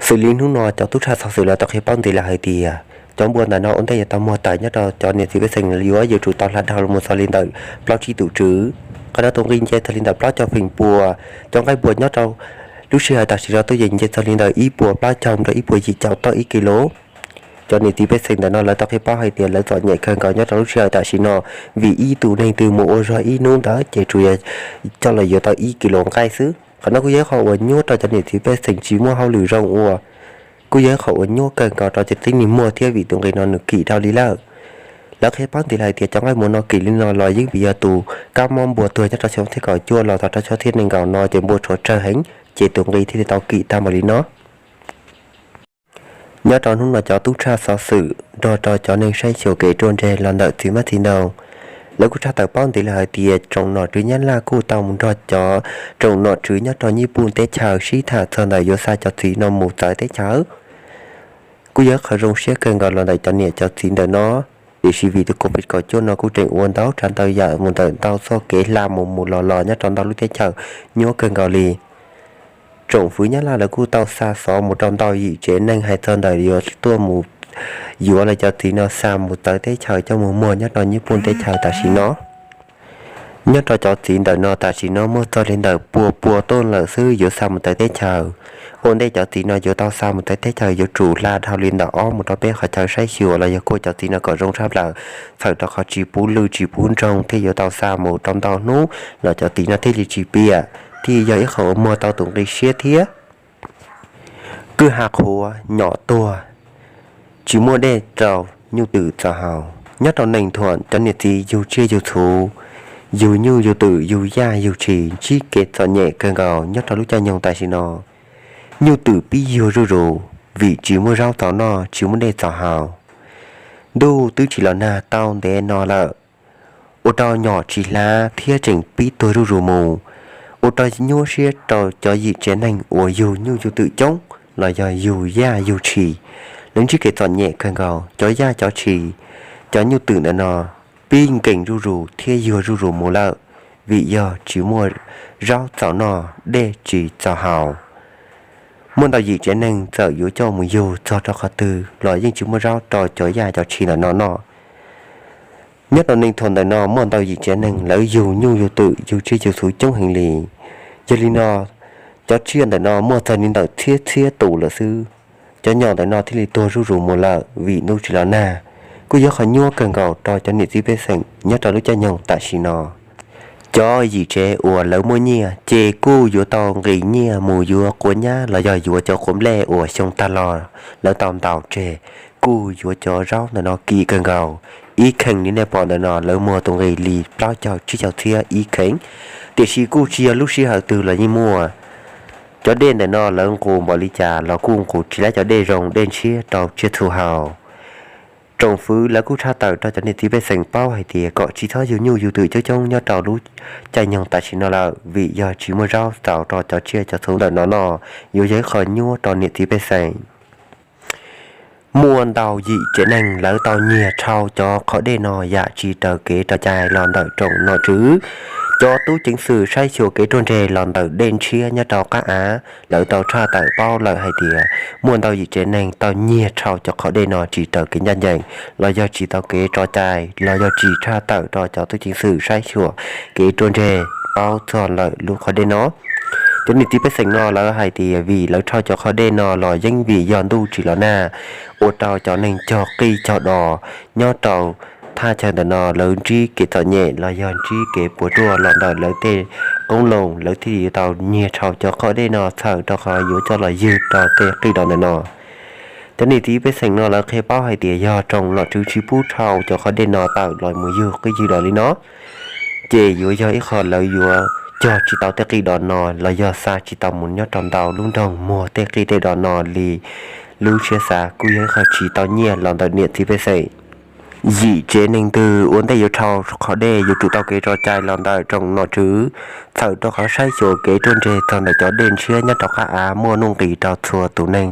Xws li hnub no cov tub tshaj xov xwm lawv tau qhia paub ntev lawm hais tias cov npua ntawm no ua ntej yuav tau muag tawm nyob rau cov niam txiv pej xeem yuav yuav tsum tau hla dhau los mus txog li ntawm plaub tsib tus tswv. Qhov no tus nqi nce txog li ntawm plaub caug feem pua. Cov nqaij npua nyob rau lub sij hawm tam sim no tuaj yeem nce txog li ntawm ib puas plaub caug mus rau ib puas yim caum toj ib kis lus. Cov niam txiv pej xeem ntawm no lawv tau qhia paub hais tias lawv txom nyem kawg nkaus nyob rau lub sij hawm tam sim no, vim ib tug neeg twg mus ua zog ib hnub ntawd ces tsuas yog coj los yuav tau ib kis lus nqaij xwb. Qhov no kuj yog ib qho uas nyuaj rau cov niam txiv pej xeem tsis muaj hauj lwm zoo ua, kuj yog ib qho uas nyuaj kawg nkaus rau cov tib neeg muag thiab vim tus nqi no nws kim dhau li lawm. Lawv qhia paub ntev lawm hais tias cov nqaij npua no kim li no los yeej vim yog tus kab mob npua tuag nyob rau xyoo thib kaum cuaj los txog rau xyoo thib nees nkaum no ces npua tshuav tsawg heev ces tus nqi thiaj li tau kim tag npaum li no. Nyob rau hnub no cov tub tshaj xov xwm nrog rau cov neeg saib xyuas kev ruaj ntseg los ntawm txiv hmab txiv ntoo, lawv kuj tshaj tawm paub ntev lawm hais tias tsoom nom tswv Nyab Laj kuj tau mus nrog cov tsoom nom tswv nyob rau Nyij Pooj teb chaws sib tham txog ntawm yuav xa cov txiv no mus txawv teb chaws. Kuj yog qhov zoo siab kawg nkaus los ntawm cov niam cov txiv ntawm no, tiam sis vim tus COVID kaum cuaj no kuj tseem ua ntau tsav ntau yam mus ntawm ntau txoj kev hla mus mus los los nyob rau ntau lub teb chaws nyuaj kawg nkaus li. Tsoom fwv Nyab Laj lawv kuj tau xa xov mus rau ntau yim tsev neeg hais txog ntawm yuav tuaj mus yuav lawv cov txiv no xa mus txawv teb chaws coj mus muag nyob rau Nyij Pooj teb chaws tam sim no. Nyob rau cov txiv ntawm no tam sim no muaj txog li ntawm pua pua tuaj lawm xwb yuav xa mus txawv teb chaws. Ua ntej cov txiv no yuav tau xa mus txawv teb chaws yuav tsum hla dhau li ntawm ob mus rau peb qhov chaw saib xyuas los yog kuaj cov txiv no kom zoo tshaj plaws, txhawm rau qhov tsis pub lwj tsis pub ntsoog thiaj yuav tau xa mus rau ntau hnub los cov txiv no thiaj li tsis piam, thiaj yog ib qho uas muag tau tus nqi siab thiab. Kwj ha qhuav nyom tuag, tsis muaj dej rau nyuj twm txo haus. Nyob rau neeg thuam cov niam txiv yug tsiaj yug txhu, yug nyuj yug twm yug yaj yug tshis ntsib kev txom nyem kawg nkaus nyob rau lub caij nyoog tam sim no. Nyuj twm pib yuag zuj zus vim tsis muaj zaub txaus noj tsis muaj dej txaus haus. Ntuj twb tsis los nag tau ntev no lawm, ua rau nyom tsis hlav thiab tseem pib tuag zuj zus mus, ua rau nyuaj siab rau cov yim tsev neeg uas yug nyuj yug twm coob los yog yug yaj yug tshis. Lawv ntsib kev txom nyem kawg nkaus, cov yaj cov tshis, cov nyuj twm ntawm no pib nkees zuj zus thiab yuag zuj zus mus lawm, vim yog tsis muaj zaub txaus noj dej tsis txaus haus. Muaj ntau yim tsev neeg txawm yuav coj mus yug txog rau qhov twg los yeej tsis muaj zaub rau cov yaj cov tshis ntawm no noj. Nyob rau neeg thuam ntawm no muaj ntau yim tsev neeg lawv yug nyuj yug twm yug tsiaj yug txhu coob heev li. Yog li no, cov tsiaj ntawm no muaj txog li ntawm txhiab txhiab tus lawm xwb. Cov nyom ntawm no thiaj li tuag zuj zus mus lawm vim ntuj tsis los nag, kuj yog qhov nyuaj kawg nkaus rau cov niam txiv pej xeem nyob rau lub caij nyoog tam sim no. Cov yim tsev uas lawv muaj nyiaj ces kuj yuav tau nqis nyiaj mus yuav quav nyab los yog yuav cov quav nplej uas xyoo tag los lawv tau ntaus tseg, kuj yuav cov zaub ntawm no kim kawg nkaus. Ib kheev li nej pom ntawm no lawv muag tus nqi li plaub caug tsib caug txhiab ib kheev, tiam sis kuj tsis yog lub sij hawm twg los yeej muaj. Cov dej ntawm no lawv nqus npaum li cas los kuj nqus tsis laib cov dej zoo dej ntshiab rau tsiaj txhu haus. Tsoom fwv lawv kuj tshaj tawm rau cov niam txiv pej xeem paub hais tias kom tsis txhob yug nyuj yug twm coob coob nyob rau lub caij nyoog tam sim no lawm, vim yog tsis muaj zaub txaus rau cov tsiaj cov txhu ntawm no noj, yuav yog ib qho nyuaj rau niam txiv pej xeem. Muaj ntau yim tsev neeg lawv tau nyiag rhau cov qhov dej no yam tsis raws kev raws cai los ntawm tsoom nom tswv. Cov tub ceev xwm saib xyuas kev ruaj ntseg los ntawm dej ntshiab nyob rau qab av, lawv tau tshaj tawm paub lawm hais tias muaj ntau yim tsev neeg tau nyiag rhau cov qhov dej no tsis raws kev ncaj ncees los yog tsis tau kev tso cai los yog tsis tshaj tawm rau cov tub ceev xwm saib xyuas kev ruaj ntseg paub txog lawm lub qhov dej no. Cov niam txiv pej xeem no lawv hais tias vim lawv rhau cov qhov dej no los yeej vim yog ntuj tsis los nag, ua rau cov neeg cog qij cog dos nyob rau thaj chaw ntawm no lawv ntsib kev txom nyem los yog ntsib kev puas tsuaj los ntawm lawv tej qoob loo, lawv thiaj li yuav tau nyiag rhau cov qhov dej no txhawm rau qhov yuav coj los ywg rau tej qij dos ntawm no. Cov niam txiv pej xeem no lawv qhia paub hais tias yog tsoom nom tswv tsis pub rhau cov qhov dej no tawm los mus ywg qij ywg dos li no, ces yuav yog ib qho lawv yuav cog tsis tau tej qij dos no los yog xa tsis tau mus nyob rau ntau lub nroog muag tej qij tej dos no li. Lub siab xav kuj yog ib qho tsis tau nyiaj los ntawm niam txiv pej xeem. Yim tsev neeg twg ua ntej yuav rhau qhov dej yuav tsum tau kev tso cai los ntawm tsoom nom tswv, txhawm rau qhov saib xyuas kev ruaj ntseg txog ntawm cov dej ntshiab nyob rau qab av muaj nuj nqis rau txhua tus neeg